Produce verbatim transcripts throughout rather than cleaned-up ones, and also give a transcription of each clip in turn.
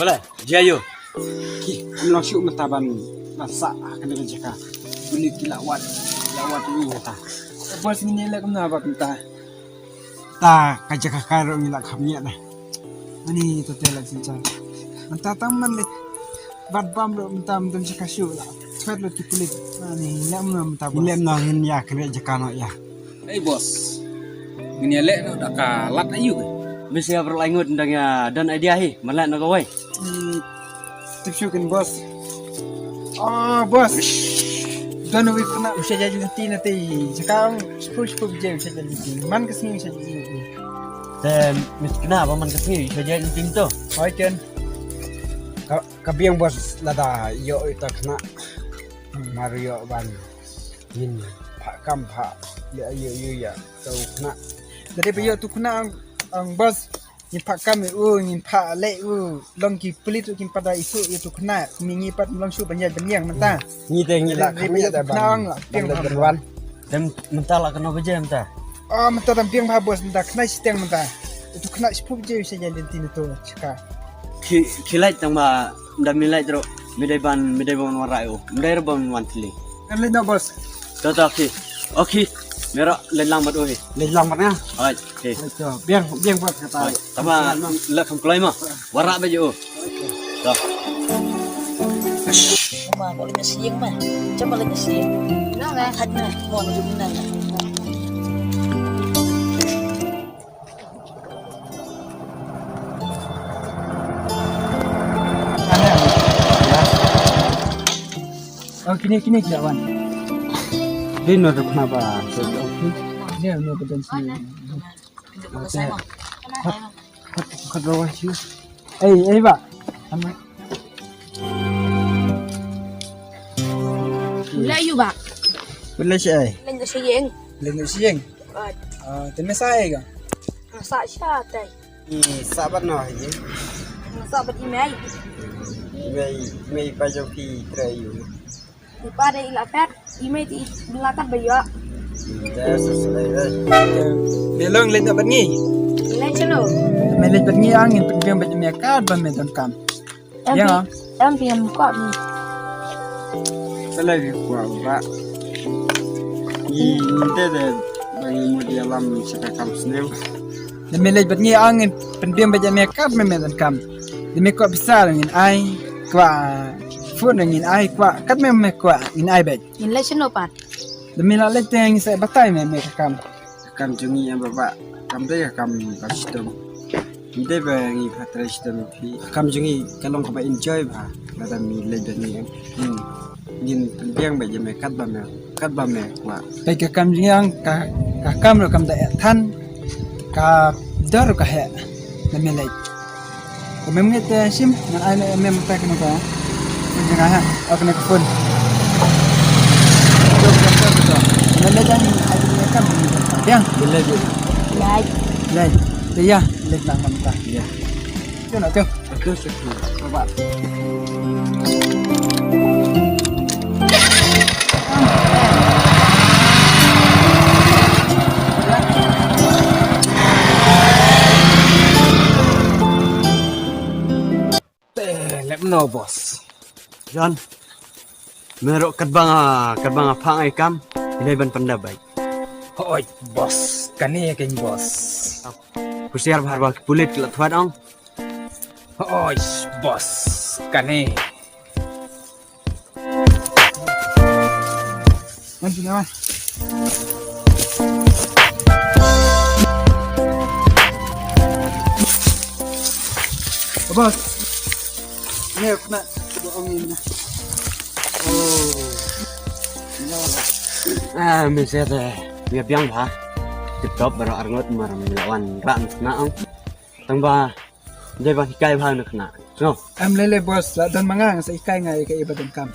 Wala, jia ïo. Ki, ym long shuh mynta ban, ban sah ha kane ka jaka. Bun ki la wad, la wad ïa ngi mynta. Boss, ngin ïaleh kumno ba mynta? Ta ka jaka ka ruh ngi la kham ñiah da. Ani to te la jingjia. Mynta tang man leh bad bam ruh mynta ym don jaka shuh la. Thwet lut ki pulit. Ani leh kumno mynta, boss? Leh kumno ngin ïa kane jaka noh ïa. Ei boss. Ngin ïaleh noh da ka lad aïu ke? Misa ïa baroh lai ngut, dang ïa don idea hi. Malat noh kawei. Hmm, tip shuh kin, boss. Oh, boss. Don uwei u khynnah u shah ïaid lynti na te. Jaka ong shiphew shiphew baje u shah ïaid lynti. Man ka sngi u shah ïaid lynti. Te mynta kane ba man ka sngi u shah ïaid lynti to. Hooid ken. Ka, ka biang, boss, lada ïoh ïa uta u khynnah. Mar ïoh ban ngin phah kam phah ïa, ïa, ïa, ïa uta u khynnah. Lada ba ïoh uta u khynnah, ang, ang boss, ngin phah kam ïa u, ngin phah leh ïa u. Long ki pulit ruh kin pat da ithuh ïa uta u khynnah. Ngi, ngi pat ym long shuh ban ïaid ban ïeng mynta. Ngi te ngi la kham ïa da ban, ban leit ban wan. Te mynta la katno baje mynta? Ah, mynta dang biang bha, boss, mynta khynnah shiteng mynta. Uta u khynnah shiphew baje u shah ïaid lynti na to jaka. Khie, khie leit tang ba, ym da me leit ruh, me dei ban, me dei ban wanrah ïa u. Ym dei ruh ban wan thylli. Em leit noh, boss. To, to, khie. O khie. Me ruh leit lang bad u hi. Leit lang bad nga. Hooid, khie. Hooid to. Biang, biang, boss, kata. Hooid. Tang ba leh kham kloi mo. Wanrah beit ïa u. To. Ma, ko leit na sing ma. Jom leit na sing. Nang eh. Hooid na. Mo na jum nang. Oh, kine, kine ki la wan. Dei no dok na ba. Dei no dok na ba. Khat, khat, khat rawai sini. Ei, ei, ba. Leh ïa u, ba. Leh shi ei? Leh shi ïing. Leh shi ïing. Ah, te me sah ei ka? Sah sha te. I sah bad no ei? Sah bad i mei. I mei, i mei pa jong phi trei ïa u. I pa dei i la phet, i mei te i la kat ba ïoh. Te sa sa ei ei. Me long leit noh bad ngi. Leit shano? Me leit bad ngi, ang ngin pynbiang bad me katba me donkam. Em phi, em phi em kwah phi. Sa lei phi kwah ba. Ngi ngi te de ba ngi mut ïalam sha ka kam snem. Lada me leit bad ngi, ang ngin pynbiang bad me katba me donkam. Lada me kwah pisa ruh ngin ai, kwah phone ruh ngin ai, kwah katba me kwah ngin ai bad. Ngin leit shano pat? Lada me la leit te ngin sa batai me me ka kam. Ka kam jong ngi em ba ba. Kam dei ka kam ba shitom. Ngi dei ba ngi pha trei shitom ïa phi. Ka kam jong ngi ka long kaba enjoy ba. Lada me leit bad ngi em. Ngin, ngin pynbiang bad ïa me katba me, katba me kwah. Peit ka kam jong ngi ang ka, ka kam ruh kam da eh than. Ka dor ruh ka heh. Lada me leit. Ka mem ngi te shim, ngan ai ne mem te kane ka. Phone jong nga ha. Au kane ka phone. Ngan leit ai ne kam. Biang. Leit. Leit. Te ïa, leit lang mynta. Ïa. Te na te. Te shu. Bye bye. Te lep no boss. John. Me ruh katba nga, katba nga phah ngai kam. Ine ban pyndep bai. Hoi boss. Kane keiñ boss. Husiar bha ba ki pulit ki la thwet ong. Hoi boss. Kane. Wan sini wan. Bos. Ni kena bawa angin ni. Oh. Ah, mi sete. Mi biang bha. Tip top baroh arngut mar mi lawan ran na ang. Tang ba. Dei ban hikai bha na khynnah. Ngo. Em lei lei bos, la don ma nga, nga sa hikai nga ïa kaei ba donkam.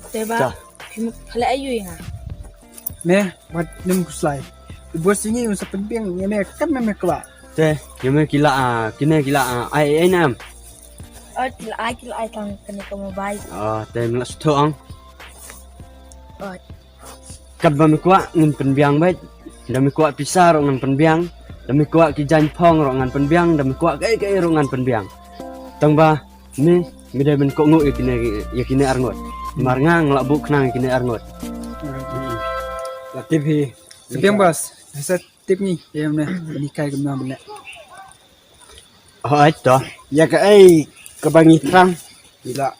Te ba. Phi leh aïu ïa nga? Me wat nym khuslai. U bos ïa ngi un sa pynbiang ïa me katba me kwah. Te ïa me ki la, ah, kine ki la, ah, ai ai nam. Oh, ki la ai, ki la ai tang kane ka mobile. Ah, te me la sngewthuh ang. Oh. Katba me kwah ngan pynbiang beit. Da me kwah pisa ruh ngan pynbiang. Da me kwah ki jaiñ phong ruh ngan pynbiang. Da me kwah kaei kaei ruh ngan pynbiang. Tang ba, ni, mi dei ban kohnguh ïa kine, ïa kine arngut. Mar nga, nga la buh khnang ïa kine arngut. La tip hi. Sa biang bos, sa tip ngi, ïa mne, ni kai kumno mne. Hooid to. Ïa kaei kaba ngi thrang, ngi la,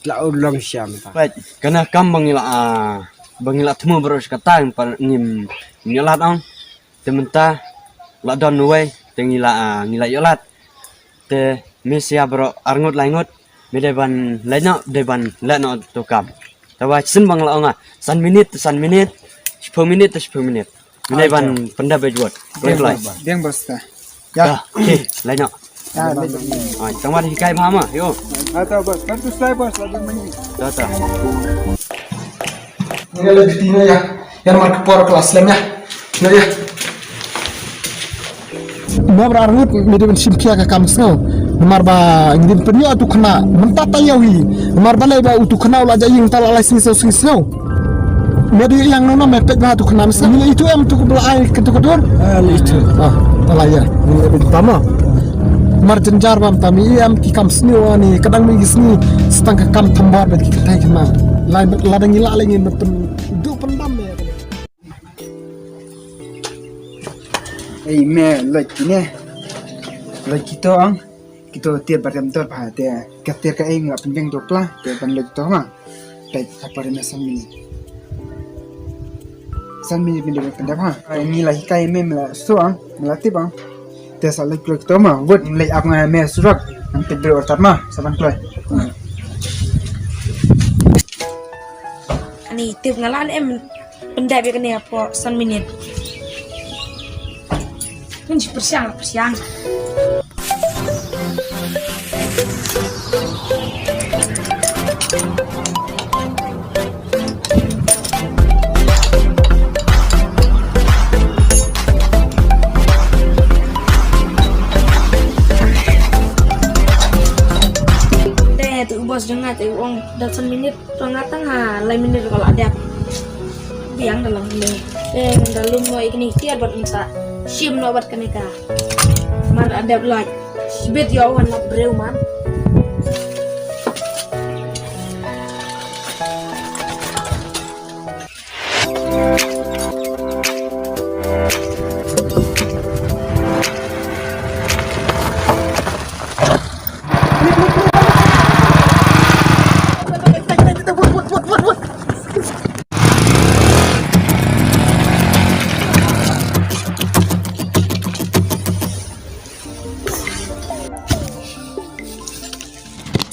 la urlong sha mynta. Hooid, kane kam ba ngi la, ah, ba ngi la thmu baroh shi katta, ngim, ngim ïoh lad ong. Te mynta la don uwei te ngi la, ah, ngi la ïoh lad. Te me sia baroh arngut laingut, me dei ban leit noh, dei ban leit noh tu kam. Te ba shisien ba nga la ong ah, san minit te san minit, shiphew minit te shiphew minit. Me dei ban pyndep beit wot. Kloi kloi. Biang bos ta. Ya. Te, leit noh. Ya, leit. Ai, tang ba hikai bha ma, yo. Ata bos, kan tu slai bos, lagi mani. Ta ta. Ngi la dei na ya. Ïa namar ka por ka la slem ïa. Na ïa. Me baroh arngut me dei ban shim khia ka kam sngew. Namar ba ngi dei ban pynïoh ïa utu khynnah mynta taïew hi. Namar balei ba utu khynnah u la jia ïing mynta la lai sngi sngew sngi sngew. Me dei ïa nga na me peit bha utu khynnah me sngew. Ngi la ïathuh em utu ba la ai ka tu ka dur. Ah, la ïathuh. Ah, ta la ïa. Ngi la dei ban tama. Namar jynjar ba mynta me ïa em ki kam sngew ani ka dang me ki sngew. Sa tang ka kam thambor bad ki kynthei khynnah. Lai lada ngi lah lei ngin ban pyn Duh pyndam me. Ei me, leit kine. Leit kito ang. Kito tiar ba rem dor ba te. Ka tiar kaei nga pynbiang dor pla te ban leit kito ma. Te ka pare me san minit. San minit me dei ban pyndam ha. Ai ngi la hikai me, me la so ang, me la tip ang. Te sa leit kloi kito ma, wut leit ap nga me surok. Nang te bro ortat ma, sa ban kloi. Ani tip nga la em pyndap ïa kane hapoh san minit. Ngan ji pyrshang, pyrshang. Dei tu bos jong nga te u ong da san minit, to nga tang ha lai minit ko la dep. Biang da lang le. Eh, da lum mo ikni tiar bat insa. Shim no bat kane ka. Mar adep laj. Sibit yo wan la breu man.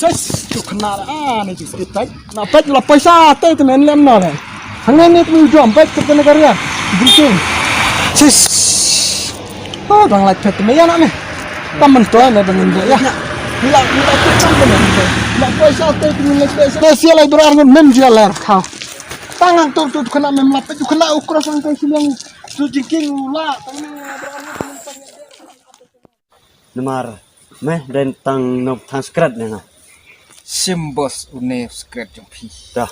Chis, tu kena ah, ni chis kita. Na pet la paisa te tu nen lem no le. Hangne ni tu jom pet ke tene karya. Drinking. Chis. Oh, dang lai pet me ya na me. Taman to ne dang ni ya. Ni la, ni la tu kan ne. La paisa te tu ni la paisa. Te sia lai berar ngun mem jia lar kau. Tangan tu tu kena mem la pet tu kena ukra sang kai silang. Tu drinking la. Tangan berar ngun mem. Namar me dei tang nop tang skret ne nga. Sim bos une skret jong phi. Dah.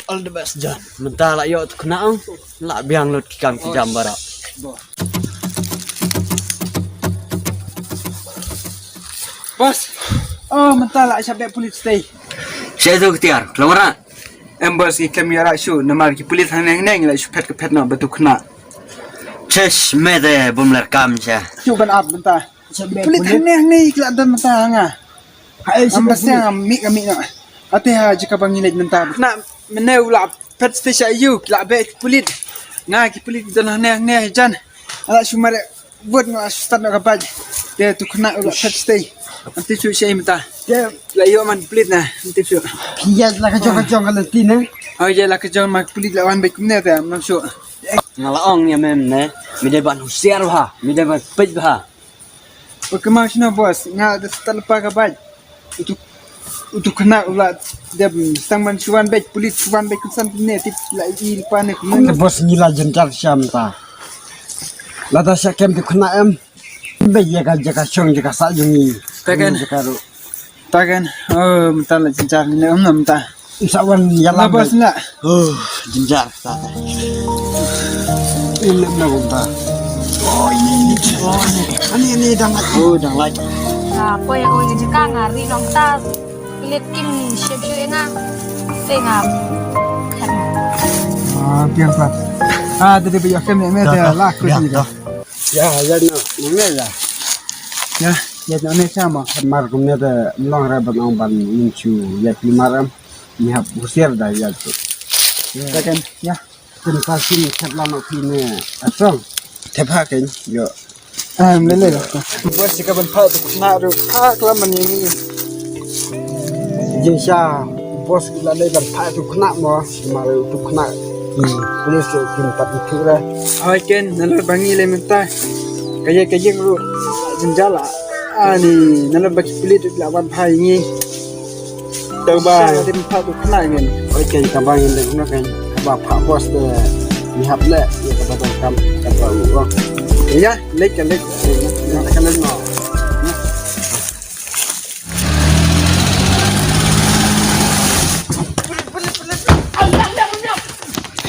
All the best John. Mynta la ïoh tu kena ong la biang lut ki kam ki jam baroh. Bos. Oh mynta la sha bek pulit stay. Sha tu ketiar. Keluar. Em bos ngi khlem ïarap shuh namar ki pulit hangne hangne ngi la shu phet ka phet noh ba tu khynnah. Chesh me te bym ler kam sha. Shu ban ap mynta. Pulit hangne hangne ki la don mynta ha nga. Haei shu ba seng mih ka mih noh. Ate ha jaka ba ngi leit mynta. Khynnah mynne u la phet station aïu ki la beh ki pulit. Nga ki pulit ki don hangne hangne hajan. Ala shu mareh Bud nga shu start noh ka bike. Te tu khynnah u la phet stay. Ante shu shei mynta. Te la ïoh man pulit na. Ante shu. Phi ïa la ka jong ka jong ka lynti ne. Oh ïa la ka jong ma pulit la wan bad kumne te am shu. Nga la ong ïa mem ne. Mi dei ban husiar bha. Mi dei ban peit bha. Ba kynmaw shano boss nga da start lypa ka bike. Utu, utu khynnah u la dep stang ban shu wan beit, pulit shu wan beit, kumsan kumne tip la i lypa ne kumne. Te boss ngi la jynjar sha mynta. Lada sha kem te khynnah em. Beit ïa ka jaka shong jaka sah jong ngi. Ta kan. Jaka ruh. Ta kan. Oh, mynta la jynjar ne em na mynta. Sa wan ïalam. Boss na. Oh, jynjar. Ta ta. Ini na kumta. Oh, ini, ini. Ini, ini dang lait. Oh, dang lait. Ah, poi aku ngaji ka ngari nong ta. Kulit kim siap siap nga. Tengah. Ah, biang plat. Ah, tadi biar kami ni ada laku ni. Ya, ya, no, mana ya? Ya, ya, no, ni sama. Mar kumne de long ra ban ong ban minchu ya pi maram. Ni hap usir da ya tu. Ya. Kan, ya. Kan ka sini kat lama pine asong. Tepa kan, yo. Ah, mele le. Bos sika ban pha tu kena ru. Ah, kelaman ni. Jin sha bos la le ban pha tu kena mo, mar tu kena. Hmm. Police ke kin pat tu ra. Ai ken, nalor bangi le menta. Kaya kaya ru. Jin jala. Ani, nalor baki police tu la ban pha ni. Tau ba. Sa dim pha tu kena ngin. Oi, kan ka ba ngin deng na kan. Ka ba pha bos de. Ni hap le, ya ka ba dong kam, ka ba u. Ya, lek, lek. Ya, ka lek no.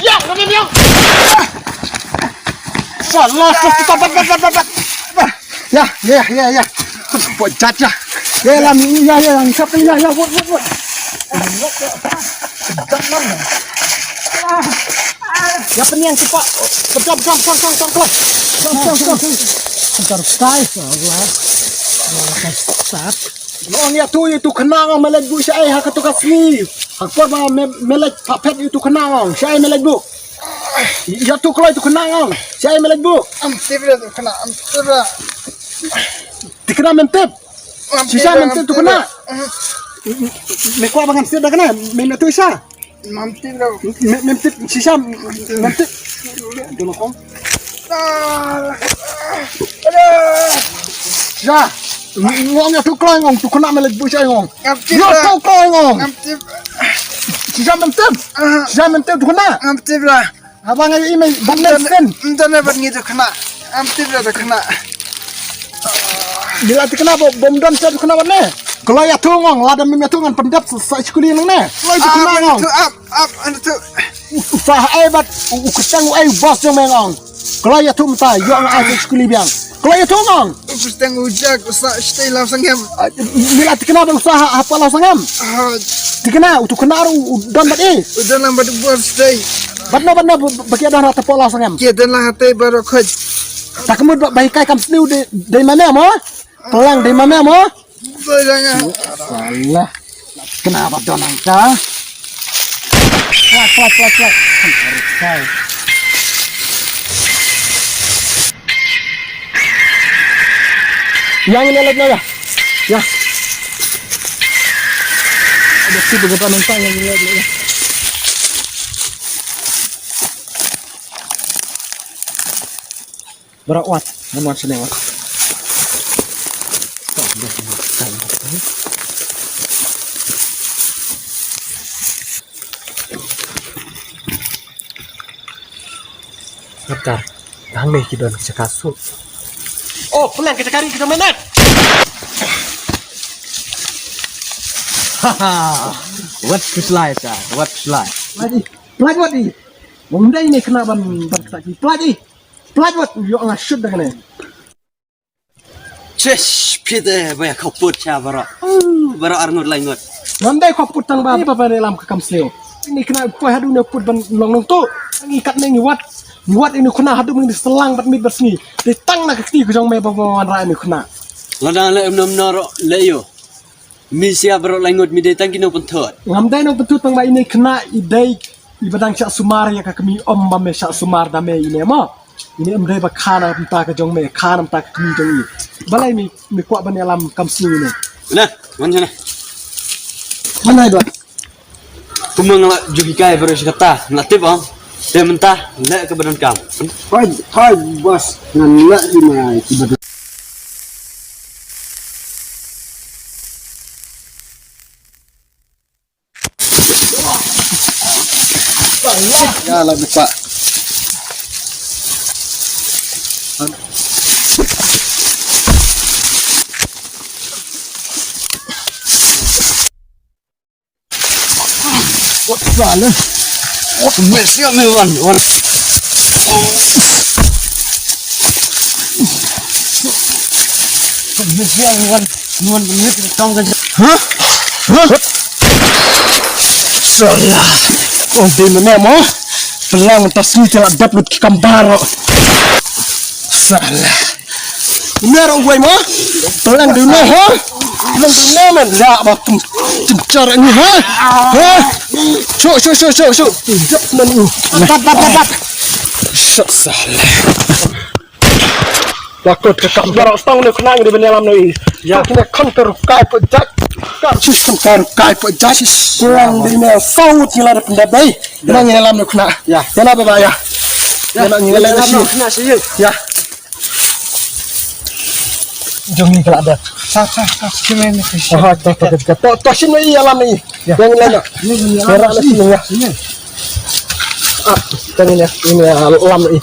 Ya, ya, ya, ya. Salah, salah, salah, salah, salah, salah. Ya, ya, ya, ya. Buat jajah. Ya, lam, ya, ya, yang siapa, ya, ya, buat, buat, buat. Ya, pening tu, Pak. Betul, betul, betul, betul, betul. Betul, betul, betul. Betul, betul, betul. Betul, betul. Lo ni tu, itu kenang melek bu syai ha katu kasni. Hakor ba me-, melek papet itu kenang syai melek bu. Ya tu kalau itu kenang. Syai melek bu. Am tibra tu kena, am tibra. Tikna mentip. Sisa mentip tu kena. Me kwa bangan sida kena. Me tu isa. Mentip tu. Me mentip sisa mentip. Dulu kong. Sisa. Ngong ya tu kelai ngong tu kena melek bu sisa ngong. Ya tu kelai ngong. Sisa mentip. Sisa mentip tu kena. Mentip lah. Abang ai email ban nen sen. Ntane ban ngi tu kena. Am tip da kena. Bila ti kena bom don sen kena ban ne. Kalau ya tu ngong, lada mim ya tu ngan pendap sa skuli nang ne. Kalau itu kena ngong. Ap, ap, ap, ap, ap. Usaha ai bat u kecang ai bos jong me ngong. Kalau ya tu mta yo ngai ai skuli biang. Kalau ya tu ngong. Usaha ujak usaha stay lau sangem. Bila ti kena ba usaha apa lau sangem. Ti kena utu kena u don bat e. Udah lambat buat stay. Bat no, bat no, bagi ada rata pola sangem. Ki dan lah hati baru khoj. Tak mut ba hikai kam sniu de, de mana mo? Pelang de mana mo? Salah. Kenapa don angka? Plak, plak, plak, plak. Yang ini lihat ya. Ya. Ada si begitu nonton yang ini lihat ya. Berawat, namun sini wat. Kata, dang leh ki don ki jaka suk. Oh, pelang ki jaka ri ki don minat. Haha, wat kutlai ta, wat kutlai. Lagi, pelang wat di. Wong dai ni kena ban ban kata ki. Pelang di. Pelang wat, yo nga shoot dah kena. Chesh, phi te ba ïa khaput sha baroh. Uh, baroh ar ngut lai ngut. Ngam dei khaput tang ba ba ba ne lam ka kam sniew. Ini kena poi haduh ne put ban long long tu. Ngi kat ne ngi wat. Ngi wat ini kena haduh ming di selang bat mit bat sngi. Dei tang na ka kti ka jong me ba ba wan rai ini kena. Lada le em nom nor le yo. Mi sia baroh lai ngut mi dei tang ki nongpynthut. Ngam dei nongpynthut tang ba ine khynnah i dei i ba dang shah sumar ïa ka kmie, ym ba me shah sumar da me ine mo. Ine ym dei ba kha na bynta ka jong me, kha na bynta ka kmie jong i. Balei mi, mi kwah ban ïalam kam sniew ine. Na, wan shane. Mana i dot? Kumba nga la ju hikai baroh shi katta, nga la tip ong. Te mynta, leh kaba donkam. Hoi, hoi, boss, ngan leh ïa ma kiba don. Ya la buka. What the hell? What the mess you me one? One. Hah? Hah? Salah. Kong dei mane mo? Plang tas ni telah dap lut ki kambar. Salah. Mane ro wai mo? Plang dei mo, ha? Plang dei mo man la ba tum tum cara ni, ha? Ha? Shu shu shu shu shu. Dap man u. Tap tap tap tap. Shu salah. Yakut ke kap barok stong ne khnang di bani alam noi. Ya. Kine kan terukai pejat. Kan sis kan terukai pejat. Kurang di ne saut ngila de pendap dai. Nang ngila alam noi khna. Ya. Ya na baba ya. Ya na ngila alam noi khna sih. Ya. Jong ni kelak dah. Sa sa sa kene ni. Oh, to to to to to sini alam ni. Ya. Yang lain. Ni ni alam ni. Ya. Ah, kan ini ini alam ni.